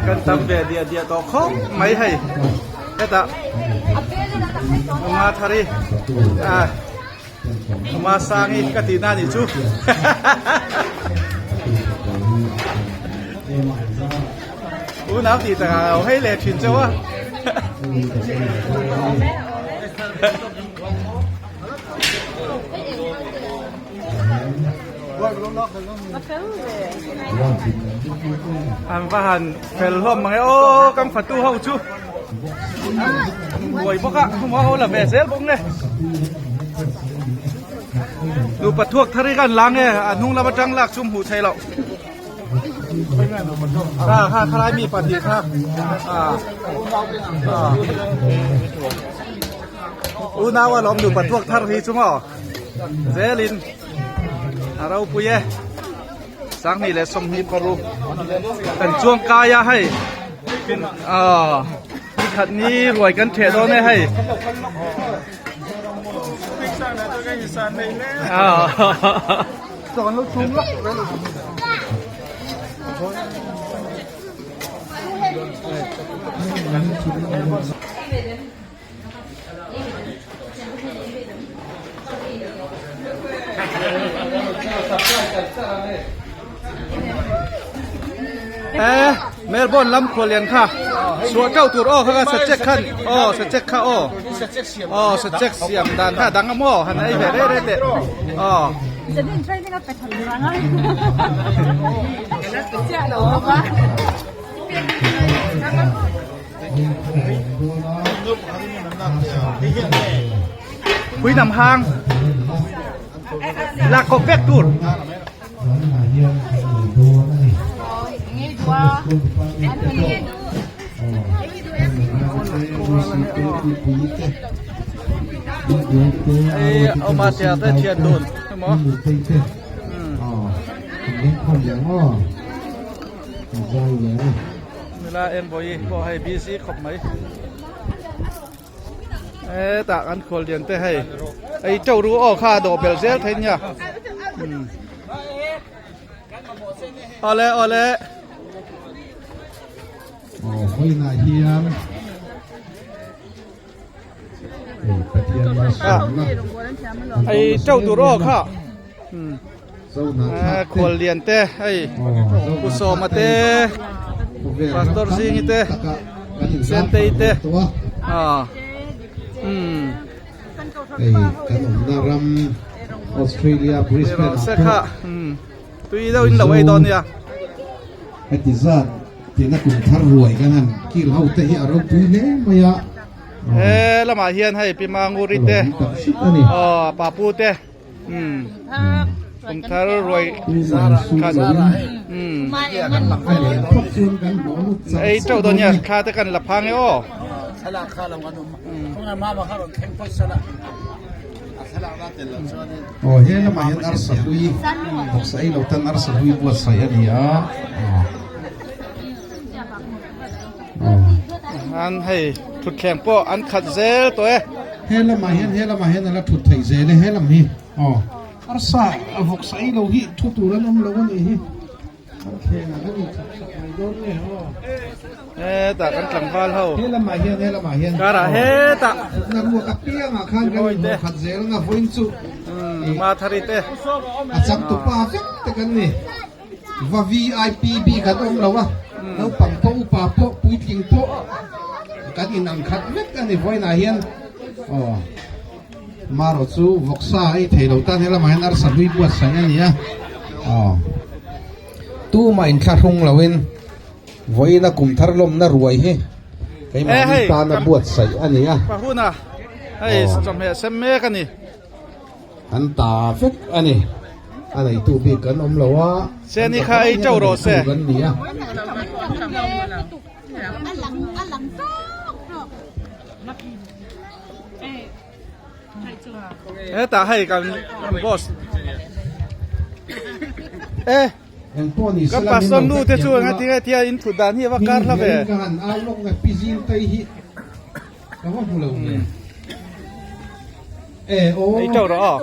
Kan tam ve diah diah tawh khawp mai hei hetah nunga thari ah nunga sangi ka tih na nih chu unau tih takah a lo hei leh thin chauh a. An va han fel hlawm mang e aw kam fatu ho chu an buai bawk a hmu ho la ve zel bawk nge nupa thuak thar hi kan lang e a hnung lam atang lak chu hmuh theih loh kha kha khalai mi pahnih kha ah ah unau a lawm nupa thuak thar hi chu maw zelin a ropui e sanghnih leh sawmhnih paruk kan chuang kai a hei aw nikhat ni ruai kan theh dawn e hei E Melbourne lam khualian kha suah teuh tur aw kha kha sachek khan aw sachek kha aw aw sachek siam dan kha dang a maw han ei ve reh reh teh aw. Pui nam hang lạc kawp vek tur. Ei awma tia te thian dun emaw. Nula en bawi pawh hei busy khawp mai hetah kan khual lian te hei ei teuh ru aw kha a dawh belh zel thei nia awle awle aw vawiinah hian hei Pathian malsawmna ei teuh tur aw kha. Khual lian te hei Pu Sawma te Pastor Zingi te Sentei te aw umm hei kan awmna ram Australia Brisbane ah pawh tui deuh in lo ei dawn nia heti zat tina kum thar ruai kan han kil ho te hi a ropui hle mai a he lamah hian hei Pi Manguri te aw Papu te. Kum thar ruai khat ei teuh dawn nia thla te kan la phang e aw. Aw he lamah hian arsa hlui vawksa ei lo tan arsa hlui buatsaih a ni a. An hei thutthleng pawh an khat zel tawh e. He lamah hian he lamah hian a la thut theih zel e he lam hi aw arsa a vawk sa ei lo hi thu tur an awm lo a nih hi thlengah kan inchhawp sak mai dawn nge aw. Hetah kan tlangval ho. He lamah hian he lamah hian. Karah hetah. Thutna ruak apiangah khan kan inhmuh khat zel anga vawiin chu. Mathari te. A changtupa vek te kan ni. Va VIP bik an awm lo a, naupang pawh upa pawh puitling pawh kan inang khat vek a ni vawiinah hian aw marawh chu vawksa ei thei lo tan helamah hian arsa hlui buatsaih a ni a aw tumah inthlahrung loin vawiina kum thar lawmna ruai hi keimahni tana buatsaih a ni a. Pahuna hei chawhmeh sem mek a ni. An ta vek a ni. A neitu bik kan awm lo a. Seni kha ei teuh rawh se. Kan ni a. Hetah hei kan boss. E. Engpawh ni Kan sela min pastor lo nu hrethiam te chu ula. engati nge tia in thut dan hi a va kar Hming hla ve. hian ka han au lawk nge pi Zingtei hi ka va hmu lo ve. E aw. Ei teuh rawh aw.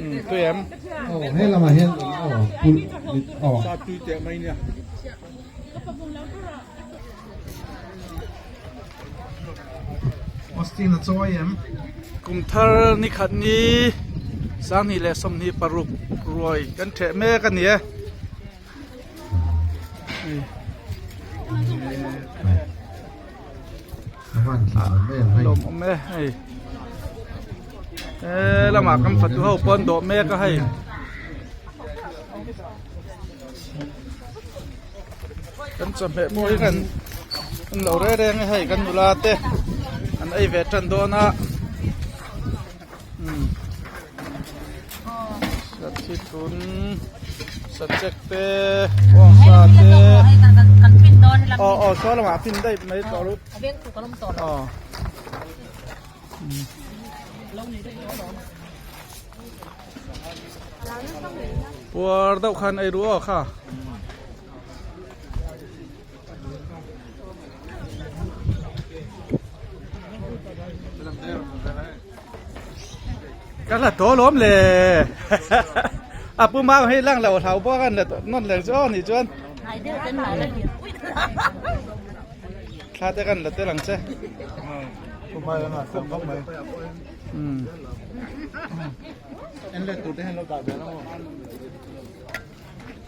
Umm tui em. Aw he lamah hian aw pulh aw. Sa tui teh mai nia. Austin a chawi em? Kum thar ni khat ni 26 leh 26 ruai kan theh mek a ni e. Lawm awm e hei he lamah kan fatu ho pawn dawh mek a hei. Kan chawhmeh pawh hi kan an lo reng reng a hei kan nula te an ei ve tan dawn a umm sathithun sachek te bawngsa te aw aw saw lamah pin daih mai tawh lut aw. Puar deuh khan ei ruh aw kha. Ka la tawh lawm le. A pu mau hei lang lo hlau bawk an la nawn leh chu aw nih chuan. Thla te kan la tel ang che.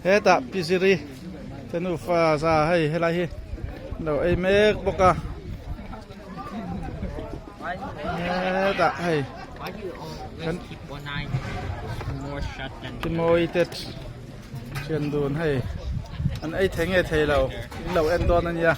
Hetah Piziri te nufa za hei helai hi lo ei mek bawk a hetah hei kan Pi Mawi te thian dun hei an ei thei nge thei lo in lo en dawn a nia.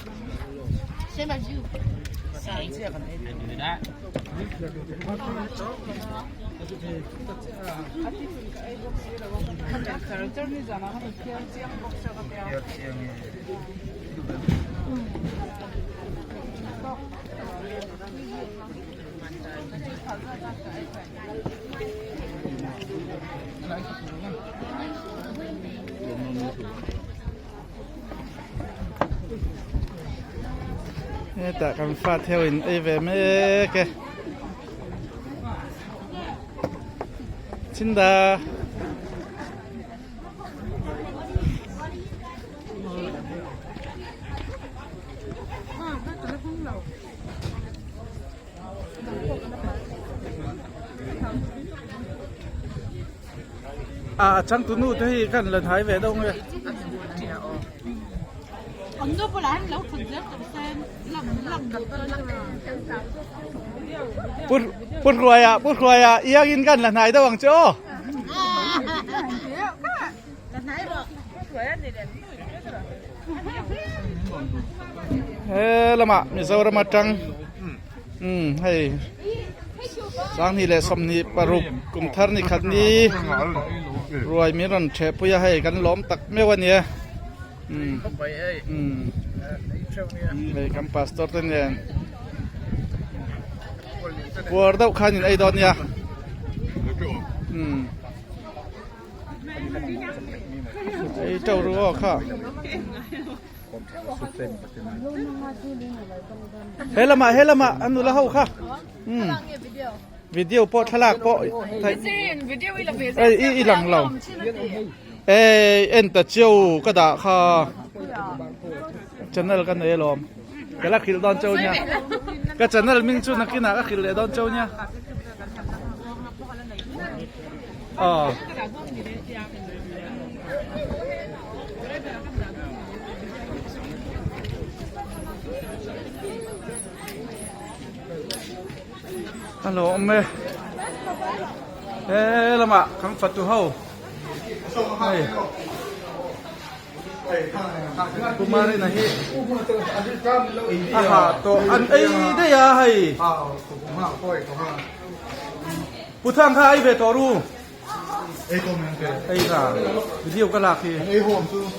Hetah kan fa theu in ei ve mek e. Chinda. A changtu nu te hi khan la hnai ve deuh nge. Pu Pu Hruaia Pu Hruaia iangin khan la hnai deuh ang che aw. He lamah Mizoram atang umm hei 2026 kum thar ni khat ni ruai min rawn theh pui a hei kan lawm tak meuh a nia umm umm hei kan pastor te nen puar deuh khan in ei dawn nia umm. Ei teuh ru aw kha. He lamah he lamah an nula ho kha. Um. Video pawh thlalak pawh thei. Ei i i lang lo. Ei en ta chiu ka dah kha. Channel ka nei alawm. Ka la hrilh dawn cheu nia. Ka channel ming chu nakinah ka hrilh leh dawn cheu nia. Aw. A lo awm e. He lamah kan fatu ho. Hei. Kumarina hi a ha tawh an ei daih a hei. Pu Thang kha ei ve tawh ru. Ei ka video ka lak hi.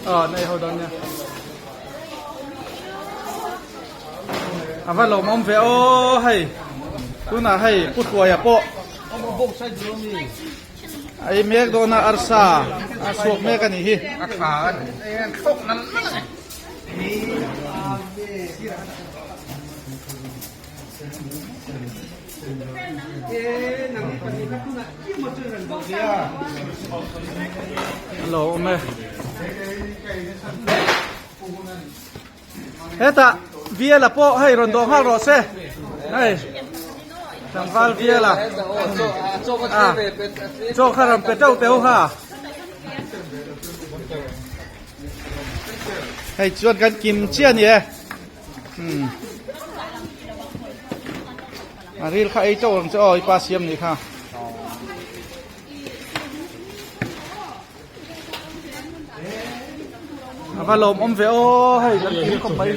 Aw an ei ho dawn nia. A va lawmawm ve aw hei. Tunah hei Pu Hruaia pawh. Ei mek dawn a arsa a chhuak mek a nih hi. A lo awm e. Hetah Viala pawh hei rawn dawh nghal rawh se. Hei tlangval Viala. Ah, chaw kha rawn pe teuh teuh ha. Hei chuan kan kim chiah a ni e. Hmm. A ril kha ei teuh ang che aw i pa siam nih kha. A va lawmawm ve aw hei kan kim khawp mai.